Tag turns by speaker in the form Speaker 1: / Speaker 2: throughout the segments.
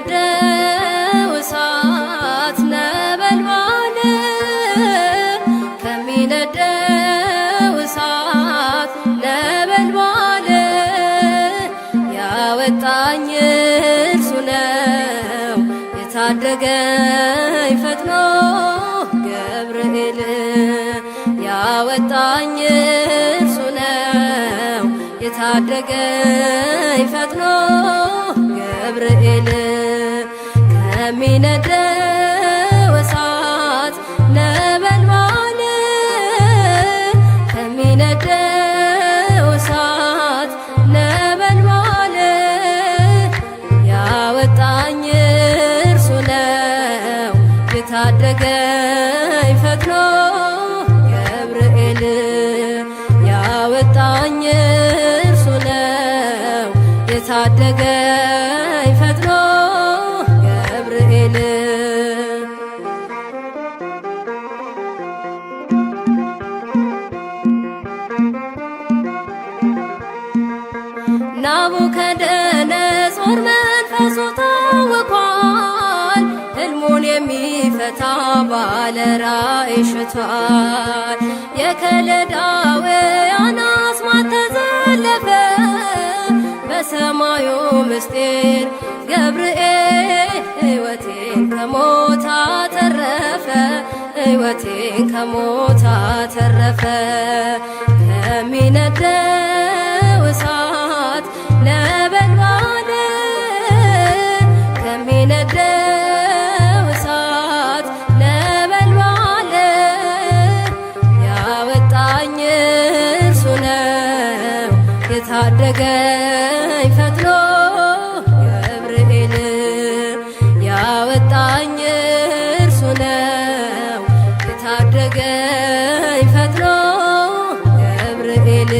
Speaker 1: ከሚነደው እሳት ነበልባል፣ ከሚነደው እሳት ነበልባል ያወጣኝ እርሱ ነው የታደገኝ ፈጥኖ ገብርኤል። ያወጣኝ እርሱ ነው የታደገኝ ፈጥኖ ገብርኤል። ከሚነደው እሳት ነበልባል፣ ከሚነደው እሳት ነበልባል ያወጣኝ እርሱ ነው የታደገኝ ፈጥኖ ገብርኤል። ያወጣኝ እርሱ ነው የታደገኝ ፈጥኖ ገብርኤል። ናቡከደነጾር መንፈሱ ታውኳል፣ ሕልሙን የሚፈታ ባለ ራእይ ሽቷል። የከለዳውያን አስማት ተዘለፈ በሰማዩ ምስጢር ገብርኤል ሕይወቴን ከሞት አተረፈ፣ ሕይወቴን ከሞት አተረፈ። ከሚነደው እሳት ነበልባል፣ ከሚነደው እሳት ነበልባል ያወጣኝ እርሱ ነው የታደገኝ ፈጥኖ ገብርኤል። ያወጣኝ እርሱ ነው የታደገኝ ፈጥኖ ገብርኤል።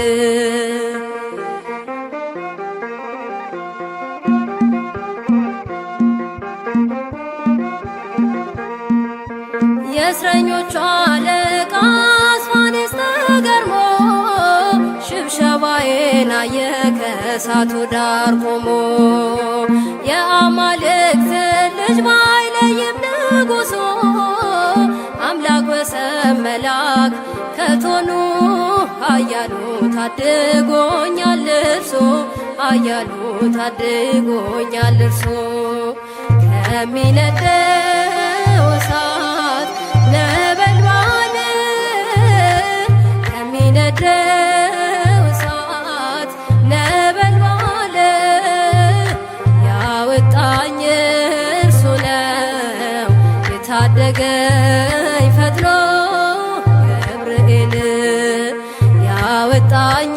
Speaker 1: የእስረኞቹ አለቃ አስፋኔስ ተገርሞ ሽብሸባዬን አየ ከእሳቱ ዳር ቆሞ። የአማልክት ልጅ ባይለይም ንጉሱ አምላክ ወሰብ መላክ ከቶኑ ኃያሉ ታድጎኛል እርሱ፣ ኃያሉ ታድጎኛል እርሱ። ከሚነደው እሳት ነበልባል፣ ከሚነደው እሳት ነበልባል ያወጣኝ እርሱ ነው የታደገኝ ፈጥኖ ገብርኤል። ያወጣኝ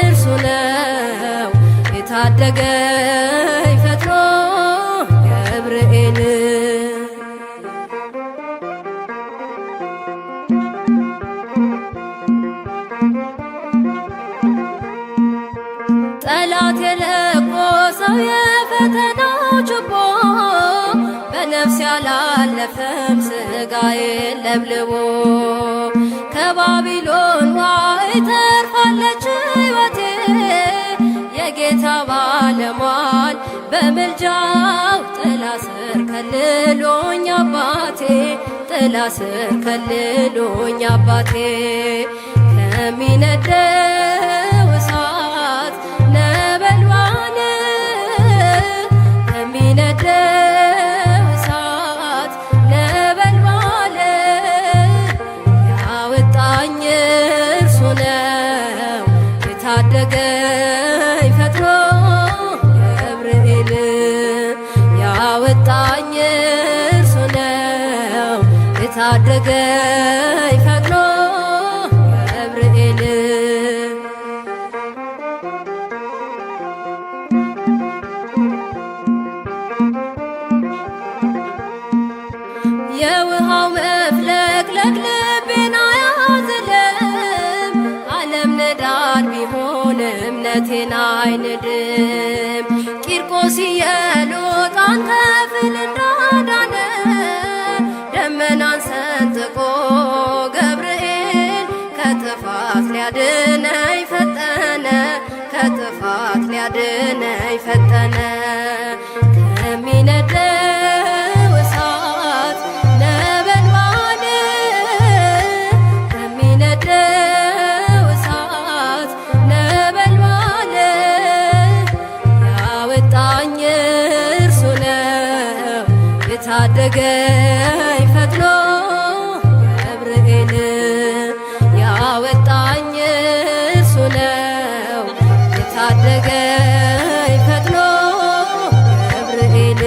Speaker 1: እርሱ ነው የታደገኝ ፈጥኖ ገብርኤል። ጠላት የለኮሰው የፈተናው ችቦ በነፍስ ያላለፈም ስጋዬን ለብልቦ። ከባቢሎን ዋይ ተርፋለች ሕይወቴ የጌታ ባለሟል በምልጃው ጥላ ስር ከልሎኝ አባቴ፣ ጥላ ስር ከልሎኝ አባቴ። ከሚነደው እሳት ነበልባል፣ ከሚነደው እሳት ነበልባል ያወጣኝ እርሱ ነው የታደገኝ ፈጥኖ ገብርኤል። ያወጣኝ እርሱ ነው የታደገኝ ፈጥኖ ገብርኤል። የውሃው እምነቴን አይንድም። ቂርቆስ ኢየሉጣን ከፍል እንዳዳነ ደመናን ሰንጥቆ ገብርኤል ከጥፋት ሊያድነኝ ፈጠነ፣ ከጥፋት ሊያድነኝ ፈጠነ። ከሚነደው እሳት ነበልባል፣ ከሚነደው እሳት ነበልባል ያወጣኝ እርሱ ነው፣ የታደገኝ ፈጥኖ ገብርኤል። ያወጣኝ እርሱ ነው፣ የታደገኝ ፈጥኖ ገብርኤል።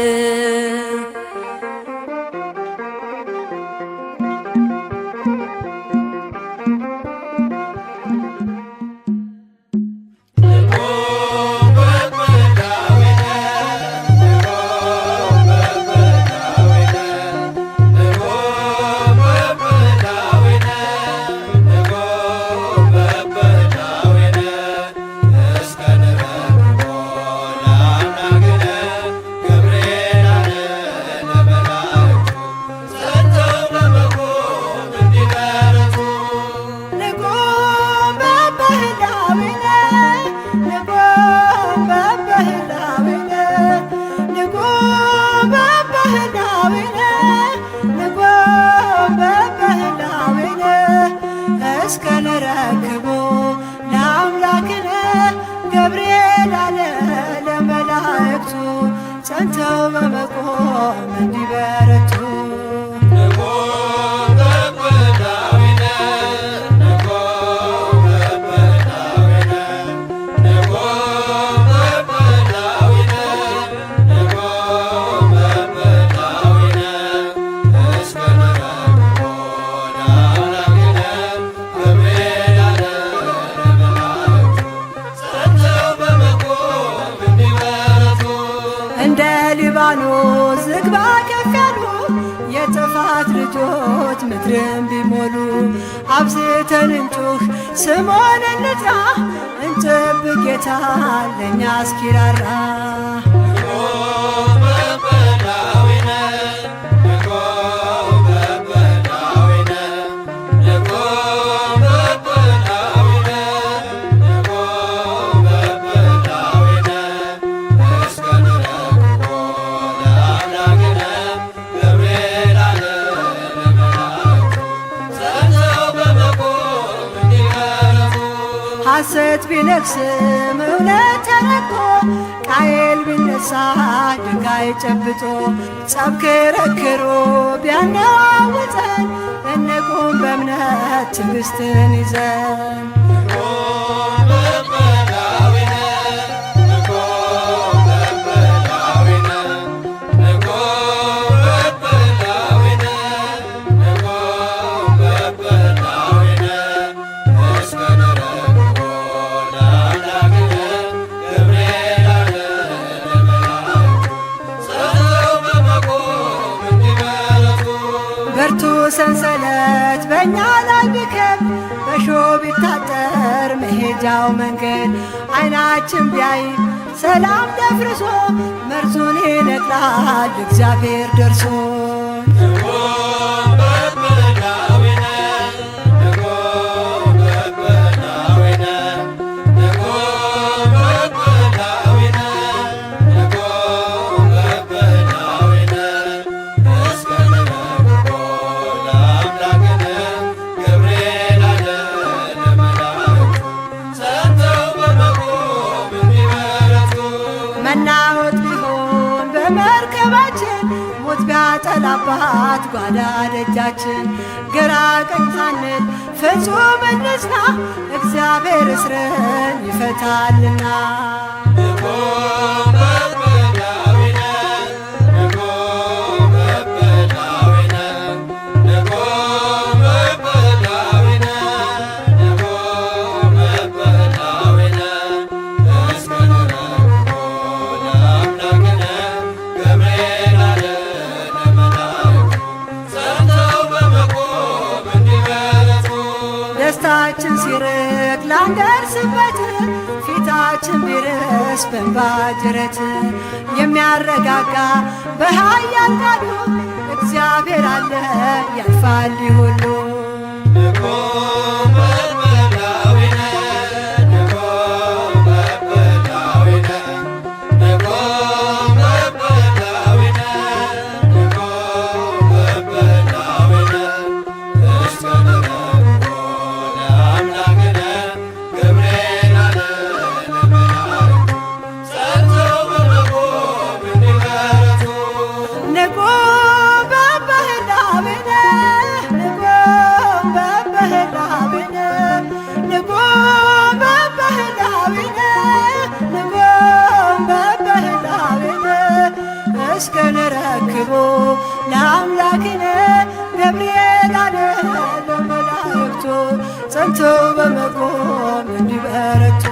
Speaker 2: ንቁም በበህላዊነ፣ ንቁም በበህላዊነ፣ ንቁም በበህላዊነ፣ ንቁም በበህላዊነ፣ እስከ ንረክቦ ለአምላክነ ገብርኤል አለ ለመላእክቱ ጸንተው በመቆም እንዲበረቱ። እንደ ሊባኖስ ዝግባ ከፍ ያሉ የጥፋት ልጆች ምድርን ቢሞሉ፣ አብዝተን እንጩህ፣ ስሙን እንጥራ፣ እንጠብቅ ጌታን ለእኛ እስኪራራ። ሐሰት ቢነግስም እውነት ተረግጦ፣ ቃየል ቢነሳ ድንጋይ ጨብጦ፣ ጸብ ክርክሩ ቢያነዋውጠን፣ እንቁም በእምነት ትዕግስትን ይዘን። ብርቱ ሰንሰለት በእኛ ላይ ቢከብ፣ በሾህ ቢታጠር መሄጃው መንገድ፣ ዓይናችን ቢያይ ሰላም ደፍርሶ፣ መርዙን ይነቅላል እግዚአብሔር ደርሶ። መናወጥ ቢሆን በመርከባችን፣ ሞት ቢያጠላባት ጓዳ ደጃችን፣ ግራ ቀኝ ሳንል ፍጹም እንጽና፣ እግዚአብሔር እስርን ይፈታልና። ደስታችን ሲርቅ ላንደርስበት ፊታችን ቤታችን ቢርስ በእንባ ጅረት የሚያረጋጋ በኃያል ቃሉ እግዚአብሔር አለ ያልፋል ሁሉ። እስከንረክቦ ለአምላክነ ገብርኤል አለ ለመላእክቱ ጸንቶ በመቆም እንዲበረቱ።